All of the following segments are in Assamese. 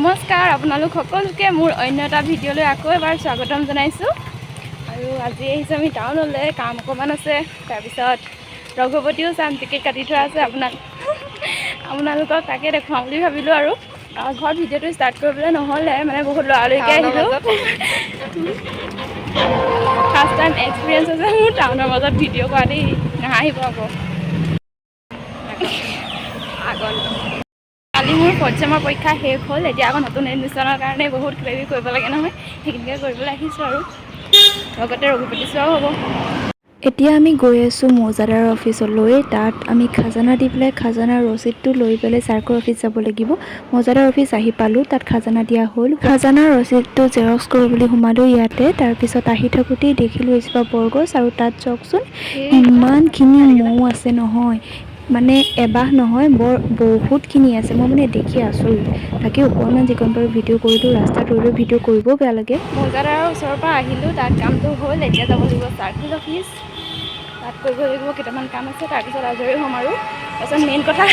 নমস্কাৰ আপোনালোক সকলোকে, মোৰ অন্য এটা ভিডিঅ'লৈ আকৌ এবাৰ স্বাগতম জনাইছোঁ। আৰু আজি আহিছোঁ আমি টাউনলৈ, কাম অকণমান আছে। তাৰপিছত ৰঘুপতিও চাম, টিকেট কাটি থোৱা আছে। আপোনালোকক তাকে দেখুৱাম বুলি ভাবিলোঁ। আৰু ঘৰত ভিডিঅ'টো ষ্টাৰ্ট কৰিবলৈ নহ'লে, মানে বহুত লৰালৰিকৈ আহিলোঁ। ফাৰ্ষ্ট টাইম এক্সপিৰিয়েঞ্চ হৈছে মোৰ টাউনৰ মাজত ভিডিঅ' কৰা দেই, নাহাঁহিব আকৌ। আগন্তক কালি মোৰ ফৰ্থ চেমৰ পৰীক্ষা শেষ হ'ল। এতিয়া আকৌ নতুন এডমিশ্যনৰ কাৰণে বহুত কিবা কিবি কৰিব লাগে নহয়, সেইখিনিকে কৰিবলৈ আহিছোঁ আৰু লগতে ৰঘুপতি চোৱাও হ'ব। এতিয়া আমি গৈ আছোঁ মৌজাদাৰৰ অফিচলৈ। তাত আমি খাজানা দি পেলাই, খাজানাৰ ৰচিদটো লৈ পেলাই চাৰ্কল অফিচ যাব লাগিব। মৌজাদাৰ অফিচ আহি পালোঁ, তাত খাজানা দিয়া হ'ল। খাজানাৰ ৰচিদটো জেৰক্স কৰোঁ বুলি সোমালোঁ ইয়াতে। তাৰপিছত আহি থাকোঁতেই দেখিলোঁ এজোপা বৰগছ আৰু তাত চাওকচোন, ইমানখিনি মৌ আছে নহয়, মানে এবাহ নহয়, বৰ বহুতখিনি আছে। মই মানে দেখি আচৰিত, তাকে অকণমান যিকণ পাৰোঁ ভিডিঅ' কৰিলোঁ। ৰাস্তাত ৰৈ ৰৈ ভিডিঅ' কৰিবও বেয়া লাগে। মৌজাদাৰৰ ওচৰৰ পৰা আহিলোঁ, তাত কামটো হ'ল। এতিয়া যাব লাগিব চাৰ্কিল অফিচ, তাত কৰিব লাগিব কেইটামান কাম আছে। তাৰপিছত আজৰি হ'ম। আৰু তাৰপিছত মেইন কথা,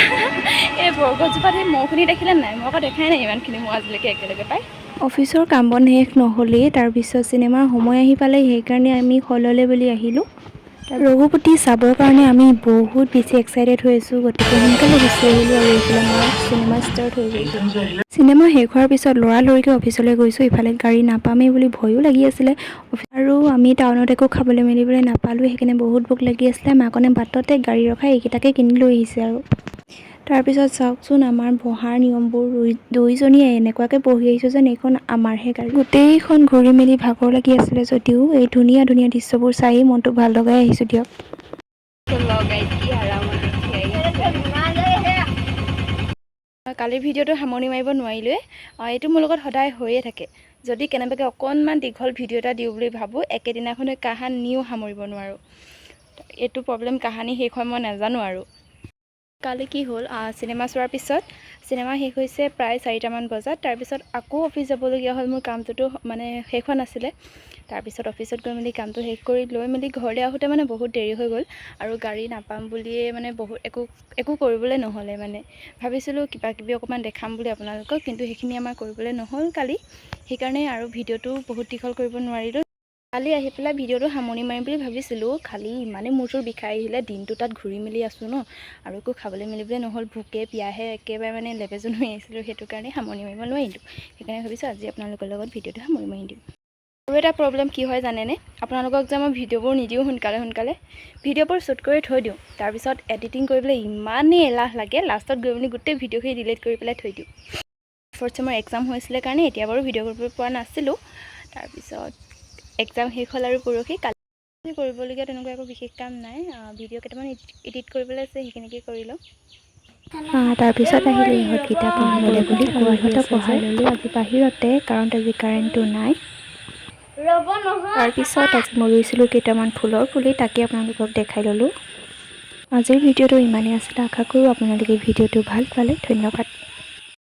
এই বৰগছজোপাত সেই মৌখিনি দেখিলে নাই? মই আকৌ দেখাই নাই ইমানখিনি মৌ আজিলৈকে একেলগে পাই। অফিচৰ কাম বন শেষ নহ'লেই, তাৰপিছত চিনেমাৰ সময় আহি পালে। সেইকাৰণে আমি হললৈ বুলি আহিলোঁ। ৰঘুপতি চাবৰ কাৰণে আমি বহুত বেছি এক্সাইটেড হৈ আছোঁ, গতিকে সোনকালে গুচি আহিলোঁ। আৰু এইফালে আমাৰ চিনেমা ষ্টাৰ্ট হৈ গৈছে। চিনেমা শেষ হোৱাৰ পিছত লৰালৰিকৈ অফিচলৈ গৈছোঁ। ইফালে গাড়ী নাপামেই বুলি ভয়ো লাগি আছিলে আৰু আমি টাউনত একো খাবলৈ মেলিবলৈ নাপালোঁ, সেইকাৰণে বহুত ভোক লাগি আছিলে। মাকনে বাটতে গাড়ী ৰখাই এইকেইটাকে কিনি লৈ আহিছে। আৰু তাৰপিছত চাওকচোন আমাৰ বহাৰ নিয়মবোৰ, দুইজনীয়ে এনেকুৱাকৈ বহি আহিছোঁ যেন এইখন আমাৰহে গাড়ী। গোটেইখন ঘূৰি মেলি ভাগৰ লাগি আছিলে যদিও এই ধুনীয়া ধুনীয়া দৃশ্যবোৰ চায়েই মনটো ভাল লগাই আহিছোঁ দিয়ক। লগাই কি আৰামত উঠি আহিছে। কালিৰ ভিডিঅ'টো সামৰণি মাৰিব নোৱাৰিলোৱে। এইটো মোৰ লগত সদায় হৈয়ে থাকে। যদি কেনেবাকৈ অকণমান দীঘল ভিডিঅ' এটা দিওঁ বুলি ভাবোঁ, একেদিনাখনে কাহানিও সামৰিব নোৱাৰোঁ। এইটো প্ৰব্লেম কাহানি শেষ হয় মই নাজানো। আৰু কালি কি হ'ল, চিনেমা চোৱাৰ পিছত, চিনেমা শেষ হৈছে প্ৰায় 4টামান বজাত, তাৰপিছত আকৌ অফিচ যাবলগীয়া হ'ল। মোৰ কামটোতো মানে শেষ হোৱা নাছিলে। তাৰপিছত অফিচত গৈ মেলি কামটো শেষ কৰি লৈ মেলি ঘৰলৈ আহোঁতে মানে বহুত দেৰি হৈ গ'ল। আৰু গাড়ী নাপাম বুলিয়ে মানে বহুত একো একো কৰিবলৈ নহ'লে। মানে ভাবিছিলোঁ কিবা কিবি অকণমান দেখাম বুলি আপোনালোকক, কিন্তু সেইখিনি আমাৰ কৰিবলৈ নহ'ল কালি। সেইকাৰণে আৰু ভিডিঅ'টো বহুত দীঘল কৰিব নোৱাৰিলোঁ। কালি আহি পেলাই ভিডিঅ'টো সামৰণি মাৰিম বুলি ভাবিছিলোঁ, খালি ইমানেই মূৰ চুৰ বিষাই আহিলে, দিনটো তাত ঘূৰি মেলি আছোঁ ন, আৰু একো খাবলৈ মেলিবলৈ নহ'ল। ভোকে পিয়াহে একেবাৰে মানে লেবেজোন হৈ আহিছিলোঁ, সেইটো কাৰণে সামৰণি মাৰিব নোৱাৰিলোঁ। সেইকাৰণে ভাবিছোঁ আজি আপোনালোকৰ লগত ভিডিঅ'টো সামৰণি মাৰি দিম। আৰু এটা প্ৰব্লেম কি হয় জানেনে? আপোনালোকক যে মই ভিডিঅ'বোৰ নিদিওঁ সোনকালে সোনকালে। ভিডিঅ'বোৰ শ্বুট কৰি থৈ দিওঁ, তাৰপিছত এডিটিং কৰিবলৈ ইমানেই এলাহ লাগে, লাষ্টত গৈ মেলি গোটেই ভিডিঅ'খিনি ডিলিট কৰি পেলাই থৈ দিওঁ। ফ'ৰ্থ চেমৰ এক্সাম হৈছিলে কাৰণে এতিয়া বাৰু ভিডিঅ' কৰিব পৰা নাছিলোঁ। তাৰপিছত এক্সাম শেষ হ'ল আৰু পৰহি। কালি কৰিবলগীয়া তেনেকুৱা একো বিশেষ কাম নাই, ভিডিঅ' কেইটামান এডিট কৰিবলৈ আছে, সেইখিনিকে কৰি লওঁ। তাৰপিছত আহিলে ইহঁতকেইটা পঢ়িবলৈ বুলি আৰু ইহঁতক পঢ়াই ল'লোঁ আজি বাহিৰতে, কাৰণ আজি কাৰেণ্টটো নাই। তাৰপিছত আজি মই ৰুইছিলোঁ কেইটামান ফুলৰ পুলি, তাকে আপোনালোকক দেখাই ল'লোঁ। আজিৰ ভিডিঅ'টো ইমানেই আছিলে। আশা কৰোঁ আপোনালোকে ভিডিঅ'টো ভাল পালে। ধন্যবাদ।